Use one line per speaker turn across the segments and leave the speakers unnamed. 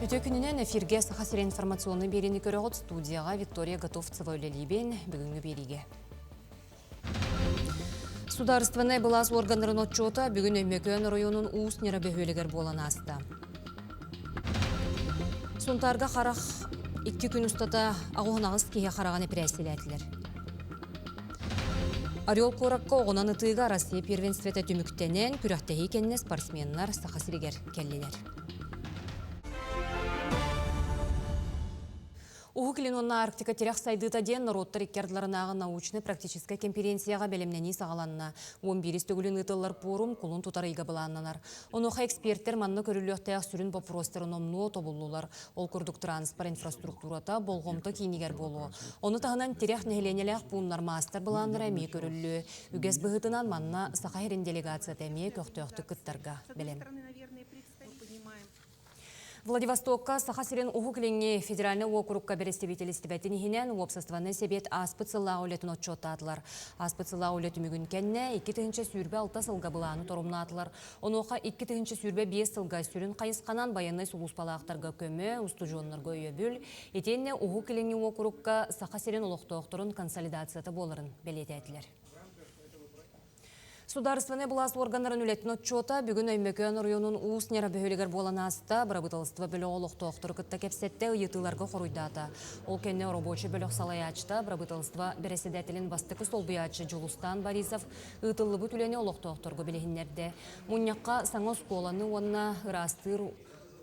Үтүө күнүнэн эфиргэ Саха сирэ информационный биэриини көрөҕүт студияҕа Виктория Готовцева үлэлиибин бүгүҥҥү биэриигэ. Судаарыстыбаннай былаас уорганнарын отчуота бүгүн Өймөкөөн оройуонун Уус Ньара бөһүөлэгэр буолан ааста. Сунтаарга харах икки күн устата 88 киһи хараҕын эпирээссийэлээтилэр. Орел куоракка оҕунан ытыыга Россия первенствета түмүктэнэн, күрэхтэһии кэннэ спортсменнар Саха сиригэр кэллилэр. Уһук Илин уонна Арктика тирэх сайдыыта диэн норуоттар икки ардыларынааҕы научнай-практическай конференцияҕа бэлэмнэнии саҕаланна. 11 төгүлүн ыытыллар пуорум кулун тутар ыйга былааннанар. Онуоха экспертэр манна көрүллүөхтээх сүрүн боппуруостары номнуо тобуллулар. Ол курдук транспорт инфраструктурата болҕомто киинигэр буолуо. Ону таһынан тирэх нэһилиэнньэлээх пууннар маастар-былааннара эмиэ көрүллүө. Үгэс быһыытынан манна Саха сирин делегацията эмиэ көхтөөхтүк кыттарга бэлэм. Владивостокка Саха сирин Уһук Илиҥҥи федеральнай уокурукка бэрэстэбиитэлистибэтин иһинэн уопсастыбаннай сэбиэт ааспыт сыллааҕы үлэтин отчуоттаатылар. Ааспыт сыллааҕы үлэ түмүгүн кэннэ 2026 сылга былааны торумнаатылар. Онуоха 2025 сылга сүрүн хайысханан байыаннай сулууспалаахтарга көмө, устудьуоннарга өйөбүл, итиэннэ Уһук Илиҥҥи уокурукка Саха сирин олохтоохторун консолидацията буоларын бэлиэтээтилэр. Судаарыстыбаннай былаас уорганнарын үлэтин отчуота бүгүн Өймөкөөн оройуонун Уус Ньара бөһүөлэгэр буолан ааста. Бырабыыталыстыба бөлөҕө олохтоохтору кытта кэпсэттэ, ыйытыыларга хоруйдаата. Ол кэннэ оробуочай бөлөх салайааччыта, бырабыыталыстыба бэрэссэдээтэлин бастакы солбуйааччы Дьулустаан Борисов ыытыллыбыт үлэни олохтоохторго билиһиннэрдэ. Мунньахха саҥа оскуоланы уонна ыраастыыр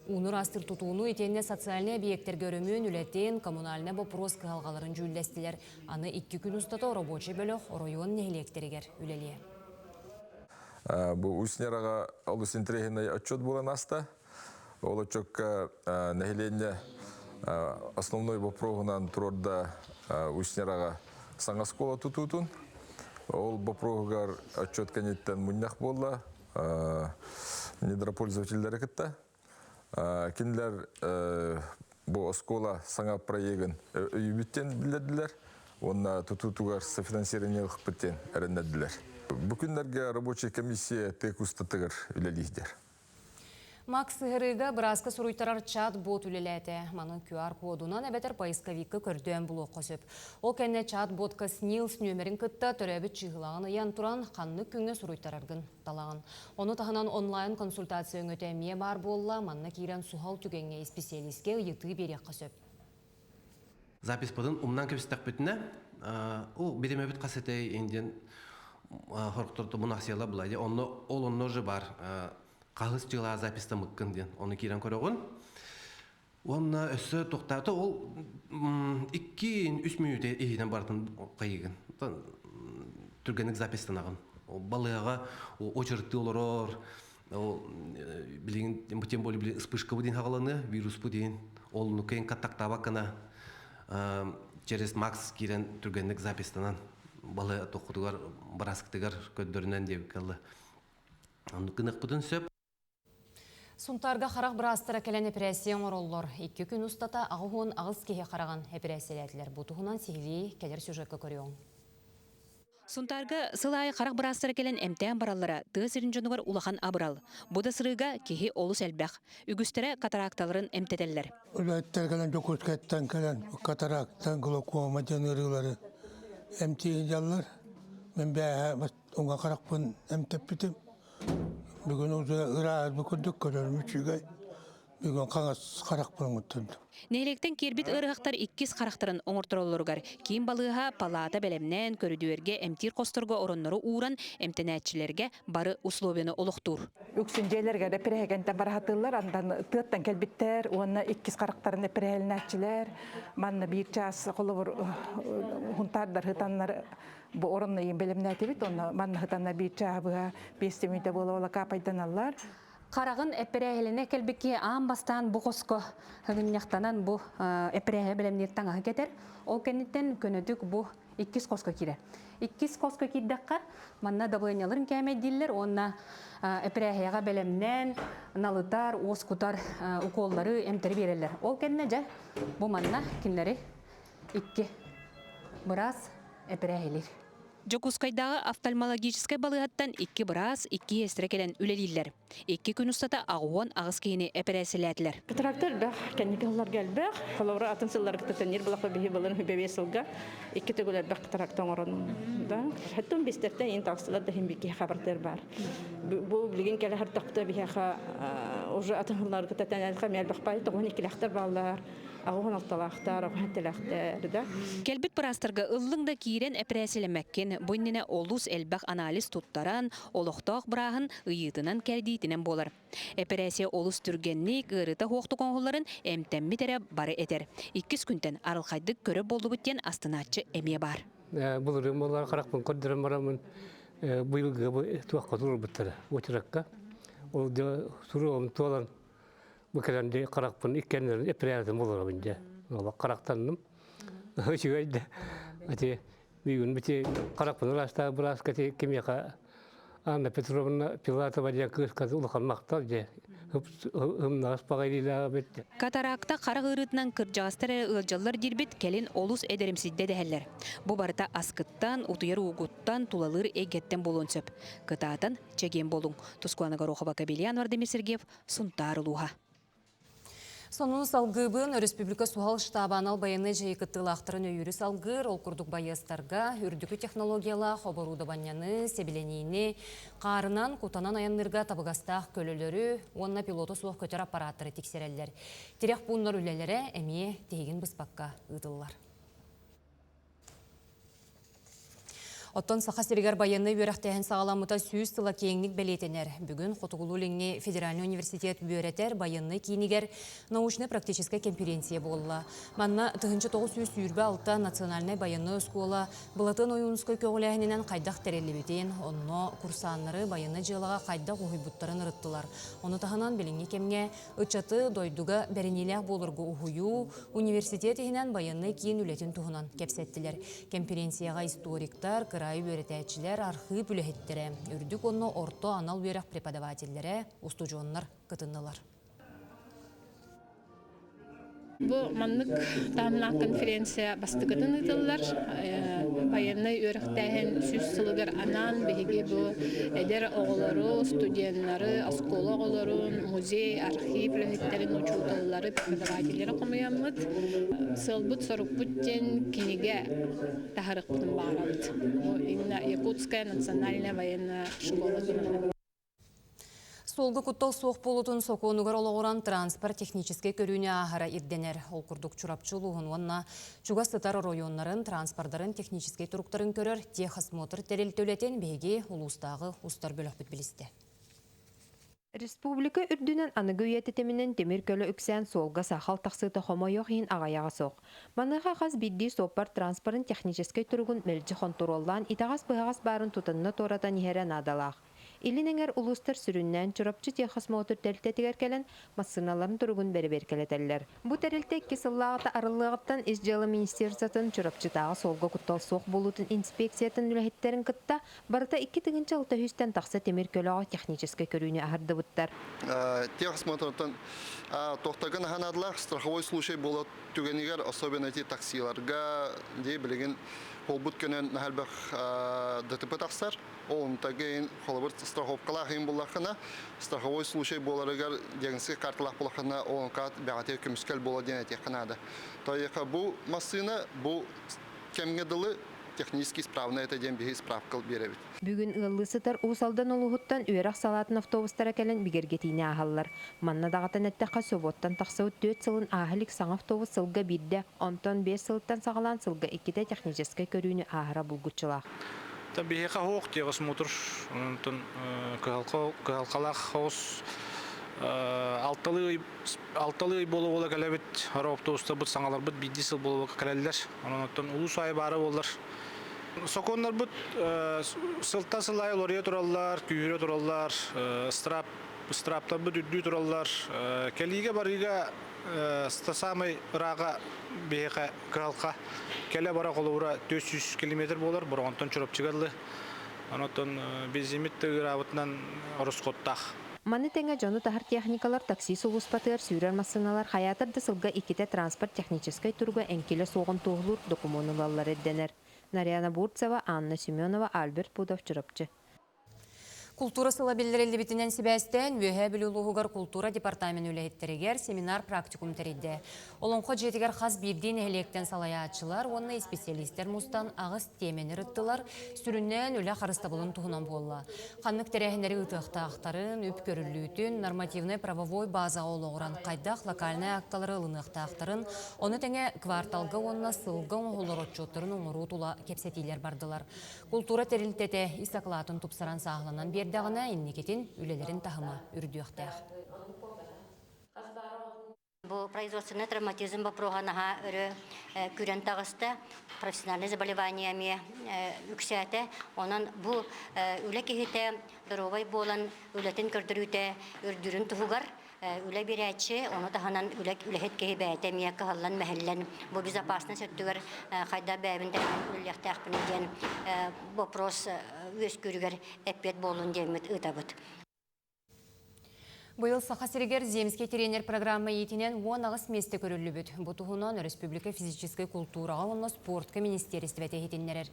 ууну ыраастыыр тутууну итиэннэ социальнай эбийиэктэргэ өрөмүөн үлэтин, коммунальнай боппуруос кыһалҕаларын дьүүллэстилэр. Аны икки күн устата оробуочай бөлөх оройуон нэһилиэктэригэр үлэлиэ.
Бу Усть-Нераҕа олус интэриэһинэй отчет буолан ааста. Ол отчекка нэһилиэнньэ основной боппуруоһунан туруорда Усть-Нераҕа саҥа оскуола тутуутун. Ол боппуруоһугар отчет кэнниттэн мунньах буолла недропользователлэри кытта. Кинилэр бу оскуола саҥа проегын өйүүбүт биллэрдилэр уонна тутуутугар софинансирование ылыхпыт диэн эрэннэрдилэр. Бу күннэргэ рабочая комиссия тыа кустатыгар үлэлиир.
Макс сыһырыыга бырааска суруйтарар чат-бот үлэлээтэ. Маны QR-кодунан эбэтэр поисковикка көрдөөн булуохха сөп. Ол кэннэ чат-ботка СНИЛС нүөмэрин кытта төрөөбүт чыыһылаҕын ыйан туран, ханнык күҥҥэ суруйтараргын талаҕын. Ону таһынан онлайн-консультация өҥөтө эмиэ баар буолла, манна киирэн суһал түгэҥҥэ исписэлиискэ ыйытыы биэриэххэ сөп.
Записпытын умнан кэбистэхпитинэ, о, биримэбит хас этэй диэн хорохторто мунахсыйала була. Онно ол онно же бар хаһыс дьыла запистамыккын диэн ону киирэн көрөҕүн. Уонна өссө тохтаата ол икки үс мүнүүтэ иһинэн барытын хайыгын. Түргэнник запистанаҕын. Балыаҕа очередтыы олорор, ол билигин тем более билигин вспышка диэн хаҕаланы, вирус бу диэн ол кыйын контактаабаккына через Макс киирэн түргэнник запистанан балы тоххутугар бараскытыгар көрдөрүнэн диэбиккэ гыныахпытын сөп.
Сунтаарга харах быраастара кэлэн эпэрээссийэ оҥороллор. Икки күн устата 88 киһи хараҕын эпэрээссийэлээтилэр. Бу туһунан сиһилии кэлэр сюжекка көрүөҥ.
Сунтаарга сыл аайы харах быраастара кэлэн эмтээн бараллара тыа сирин дьонугар улахан абырал. Бу да сырыыга киһи олус элбэх. Үгүстэрэ катаракталарын эмтэтэллэр.
Үлэһиттэр кэлэн Дьокуускайтан кэлэн катарактан глаукома диэн ыарыылары эмтии сылдьаллар. Мин бээһэ уҥа харахпын эмтэппитим. Бүгүн уже ырааһырбыт курдук көрөрүм үчүгэй. Бүгүн хаҥас харахпын оҥоттордум.
Нэһилиэктэн киирбит ыарыһахтар иккис харахтарын оҥортороллоругар киин балыыһа палаата бэлэмнээн, көрүдүөргэ эмтиир хосторго ороннору ууран, эмтэнээччилэргэ бары условияны олохтуур.
Үксүн дьиэлэригэр эпирэһэгэнтэн бараһатыыллар, андан тыаттан кэлбиттэр уонна иккис харахтарын эпирэһэлинээччилэр. Манна биир чаас холобур хунтаардар хытаннар Бу ороннойун бэлэмнээтибит, онно манна хытанна биир чааһы быһа биэс мүнүүтэ буола-буола каапайданаллар.
Хараҕын эппэрээһилэнэ кэлбит киһи аан бастаан бу хоско һыгынньахтанан бу эппэрээһи бэлэмниир таҥаһы кэтэр. Ол кэнниттэн көнөтүк бу иккис хоско киирэр. Иккис хоско киирдэххэ, манна давленияларын кээмэйдииллэр уонна эпэрээһийэҕэ бэлэмнээн налытар, уоскутар уколлары, эмтэри биэрэллэр. Ол кэннэ дьэ бу манна кинилэри икки быраас эпэрээһилиир. Дьокуускайдааҕы офтальмологическай балыыһаттан икки быраас, икки сиэстэрэ кэлэн үлэлииллэр. Икки күн устата 88 киһини эпэрээссийэлээтилэр.
Катаракта элбэх, кэнники сылларга элбэх. Холобура, атын сылларга тэннир булахпа биһи былыр бэбиэс сылга икки төгүл элбэх катаракта оҥорон да. Хэттэн бистэртэн ин тахсылар да хин бики хабартыр бар. Бу билигин кэлэ хартахта биһиэхэ уже атын сылларга тэтэн элбэх элбэх бай тоҕун иккилэхтэр бааллар. Аҕыһын алталаахтар, аҕыһын тэлэхтэр да.
Кэлбит быраастарга ыллыҥ да киирэн эпэрээссийэлэммэккин. Бу иннинэ олус элбэх анализ туттаран, олохтоох бырааһын ыйыытынан-кэрдиитинэн буолар. Эпэрээссийэ олус түргэнник, ыарыыта суохтук оҥоһулларын эмтэммит эрэ бары этэр. Иккис күнтэн арылхайдык көрөр буоллубут диэн астынааччы эмиэ баар.
Былырыын буоллар харахпын көрдөрөн бараммын быйылгы туохха туруорбуттара уочаракка. Ол дьэ суруом туолан бу кэлэн дьэ харахпын иккиэннэрин эпэрээссийэтин буларабын дьэ. Харахтанным. Үчүгэй да. Ити Бүгүн бити харахпын ыраастаах бырааска ти кимиэхэ Анна Петровна Пилатова диэн кыыска улахан махтал дьэ ымнаҕас баҕайылаах эбит.
Катаракта харах ыарыытынан кырдьаҕастар эрэ ыалдьаллар диирбит кэлин олус эдэримсийдэ дэһэллэр. Бу барыта аскыттан, утуйар уугуттан, тулалыыр эйгэттэн буолуон сөп. Кытаатан, чэгиэн буолуҥ. Тускуана Горохова, Кабельян Владимир Сергеев, Сунтаар улууһа.
Сонуну салгыыбын Өрөспүүбүлүкэ суһал штаба анал байыаннай дьайыы кыттыылаахтарын өйүүрү салгыыр, ол курдук байыастарга үрдүкү технологиялаах оборудованиены, сэбилэниини, хаарынан, кутанан айанныырга табыгастаах көлөлөрү уонна пилота суох көтөр аппарааттары тиксэрэллэр. Тирэх пууннар үлэлэрэ эмиэ тиһигин быспакка ыытыллар. Оттон Саха сиригэр байыаннай үөрэхтээһин саҕаламмыта 100 сыла киэҥник бэлиэтэнэр. Бүгүн Хотугулуу-Илиҥҥи федеральнай университет үөрэтэр байыаннай киинигэр научнай-практическай конференция буолла. Манна 1926 национальнай байыаннай оскуола Былатыан Ойуунускай көҕүлээһининэн хайдах тэриллибитин, онно курсааннары байыаннай дьыалаҕа хайдах уһуйбуттарын ырыттылар. Ону таһынан билиҥҥи кэмҥэ ыччаты дойдуга бэриниилээх буоларга уһуйуу, университет иһинэн байыаннай киин үлэтин туһунан кэпсэттилэр. Кэмпириэнсийэҕэ историктар, кыраайы үөрэтээччилэр, архыып үлэһиттэрэ, үрдүк уонна орто анал үөрэх преподавателлэрэ, устудьуоннар кытыннылар.
Бу маннык таһымнаах конференция бастакытын ыытыллар. Байыаннай үөрэхтээһин 100 сылыгар анаан биһиги бу эдэр оҕолору, студеннары, оскуола оҕолорун, музей, архив үлэһиттэрин, учууталлары, преподавателлэри хомуйаммыт. Сыалбыт-сорукпут диэн кинигэ таһарыахпытын баҕарабыт. Бу именно Якутская национальная военная школа туһунан.
Суолга куттал суох буолуутун сокуонугар олоҕуран транспорт техническэй көрүүнү ааһара ирдэнэр. Ол курдук Чурапчы улууһун уонна чугас сытар оройуоннарын транспордарын техническэй туруктарын көрөр техосмотр тэрилтэ үлэтин биһиги улуустааҕы устар бөлөхпүт билистэ.
Республика үрдүнэн аныгы үйэ тэтиминэн тимир көлө үксээн суолга саахал тахсыыта хомойуох иһин аҕыйаҕа суох. Маныаха хас биирдии суоппар транспорын техническэй туругун мэлдьи хонтуруоллаан итэҕэс-быһаҕас баарын тутанна туоратан иһэрэ наадалаах. Илин эҥэр улуустар сүрүннээн Чурапчы техосмотр тэрилтэтигэр кэлэн массыыналарын туругун бэрэбиэркэлэтэллэр. Бу тэрилтэ икки сыллааҕыта арыллыаҕыттан Ис дьыала министерствотын Чурапчытааҕы суолга куттал суох буолуутун инспекциятын үлэһиттэрин кытта барыта 2600-тэн тахса тимир көлөҕө техническэй көрүүнү аһардыбыттар.
Техосмотртан туохтарга наһанаадылаах страховой случай буола түгэнигэр особенно эти таксиларга дии билигин буолбут көнөн наһаа элбэх ДТП тахсар. Ол онтагын холобур страховкалаах иһин буллаххына, страховой случай буоларыгар диагностическай карталаах буоллаххына, ол онкаат бэҕэтигэр көмүскэл буола диэн этиэххэ наада. Тоойуоха бу массыына бу кэмҥэ дылы технически исправная это диэн биһи справка биэрэбит.
Бүгүн ыаллыы сытар Уус Алдан улууһуттан үөрэх салаатын автобустара кэлэн бигэргэтиини ааһаллар. Манна даҕатан эттэххэ, собуоттан тахсыбыт түөрт сылын ааһа илик саҥа автобус сылга биирдэ, онтон биэс сылыттан саҕалаан сылга иккитэ техническэй көрүүнү ааһара булгуччулаах.
Биһиэхэ суох диэҕи смотр, онтон кыһалҕалаах соҕус алталыы ый буола-буола кэлэбит, автобустарбыт саҥаларбыт биирдии сыл буола кэлэллэр. Онон улуус аайы баара буоллар. Сокуоннарбыт сылтан сыл аайы уларыйа тураллар, күүһүрэ тураллар, страп страптарбыт үрдүү тураллар. Кэлиигэ барыыга самай ырааҕа биһиэхэ кыһалҕа кэлэ-бара холобура 400 километр буолар, Бороҕонтон Чурапчыга дылы. Онон бензиммит да ыараабытынан ороскуоттаах.
Маны тэҥэ дьону таһар техникалар такси сулууспатыгар сүүрэр массыыналар хайаатар да сылга иккитэ транспорт техническэй туруга эҥкилэ суоҕун туоһулуур докумуон ылаллара ирдэнэр. Нарьяна Бурцева, Анна Семенова, Альберт Пудов, Чурапчы.
Култуура сыла биллэриллибитинэн сибээстээн, Үөһээ Бүлүү улууһугар култуура департаменын үлэһиттэригэр семинар-практикум тэрийдэ. Олоҥхо дьиэтигэр хас биирдии нэһилиэктэн салайааччылар уонна исписэлиистэр мустан аҕыс тиэмэни ырыттылар, сүрүннээн үлэ харыстабылын туһунан буолла. Ханнык тэрээһиннэри ыытыахтаахтарын, үп көрүллүүтүн, нормативнай-правовой базаҕа олоҕуран хайдах локальнай акталары ылыныахтаахтарын, ону тэҥэ кварталга уонна сылга оҥоһуллар отчуоттарын оҥоруу тула кэпсэтиилэр бардылар. Култуура тэрилтэтэ ис акылаатын тупсаран сааһыланан биэрдэҕинэ, инникитин үлэлэрин таһыма үрдүөхтээх.
Бу производственный травматизм боппуруоһа наһаа өрө күрэн таҕыста. Профессиональное заболевание эмиэ үксээтэ. Онон бу үлэ киһитэ доруобай буолан үлэтин көрдөрүүтэ үрдүүрүн туһугар үлэ биэрээччи, ону таһынан үлэ үлэһит киһи бэйэтэ эмиэ кыһаллан-мэһэллэн бу безопасность өттүгэр хайдах бэйэбин тэринэн үлэлиэхтээхпиний диэн вопрос үөскүүрүгэр эппиэт буоллун диэммит ыытабыт.
Быйыл Саха сиригэр Земский тренер программа иитинэн 18 миэстэ көрүллүбүт. Бу туһунан Өрөспүүбүлүкэ физическэй култуураҕа уонна спортка министиэристибэтэ иһитиннэрэр.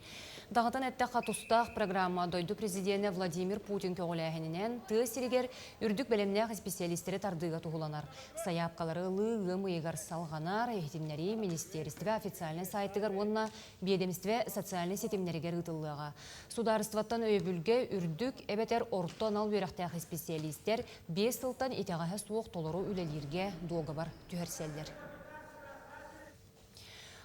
Даҕатан эттэххэ, тустаах программа дойду президенэ Владимир Путин көҕүлээһининэн тыа сиригэр Үрдүк бэлэмнээх исписэлиистэри тардыыга туһуланар. Сайаапкалары ылыы ыам ыйыгар салҕанар, иһитиннэрии министиэристибэ официальнай сайтыгар уонна биэдэмистибэ социальнай ситимнэригэр ыытыллыаҕа. Судаарыстыбаттан өйөбүлгэ үрдүк эбэтэр орто анал үөрэхтээх исписэлиистэр 5 сылтан итэҕэһэ суох толору үлэлииргэ дуогабар түһэрсэллэр.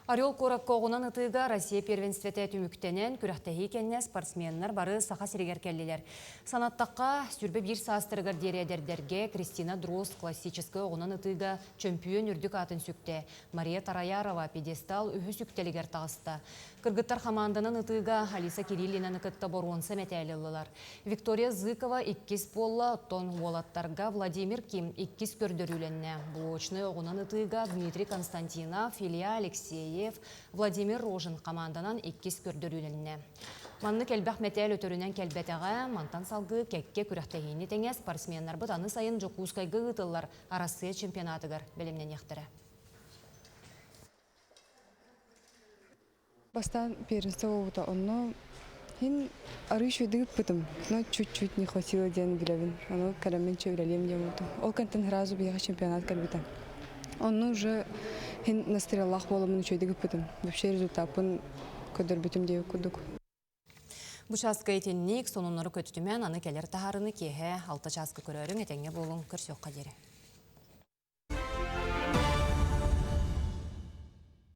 Орел куоракка оҕунан ытыыга Россия первенствотэ түмүктэнэн, күрэхтэһии кэннэ спортсменнар бары Саха сиригэр кэллилэр. Санаттахха, 21 саастарыгар диэри эдэрдэргэ Кристина Дрозд классическай оҕунан ытыыга чөмпүйүөн үрдүк аатын сүктэ. Мария Тараярова пьедестал үһүс үктэлигэр таҕыста. Кыргыттар хамаанданан ытыыга Алиса Кириллинаны кытта боруонса мэтээли ыллылар. Виктория Зыкова иккис буолла, оттон уолаттарга Владимир Ким иккис көрдөрүүлэннэ. Блочнай оҕунан ытыыга Дмитрий Константинов, Илья Алексеев, Владимир Рожин хамаанданан иккис көрдөрүүлэннэ. Маннык элбэх мэтээл өтөрүнэн кэлбэтэҕэ, мантан салгыы кэккэ күрэхтэһиини тэҥэ спортсменнарбыт аны сайын Дьокуускайга ыытыллар Арассыыйа чемпионатыгар бэлэмнэниэхтэрэ.
Бастаан первенство буолбута, онно иһин арыый үчүгэйдик ыппытым, но чуть-чуть не хватило диэн билэбин. Ону кэлэммин чэ үлэлиэм диэн буолбутум. Ол кэнтэн сразу биһиэхэ чемпионат кэлбитэ. Онно уже иһин настреллаах буоламмын үчүгэйдик ыппытым. Вообще результаппын көрдөрбүтүм диэбит курдук.
Бу чааска итинник сонуннары көтүтүмэн аны кэлэр таһаарыны киэһэ 6 чааска көрөөрүҥ этэҥҥэ буолуҥ көрсүөххэ диэри.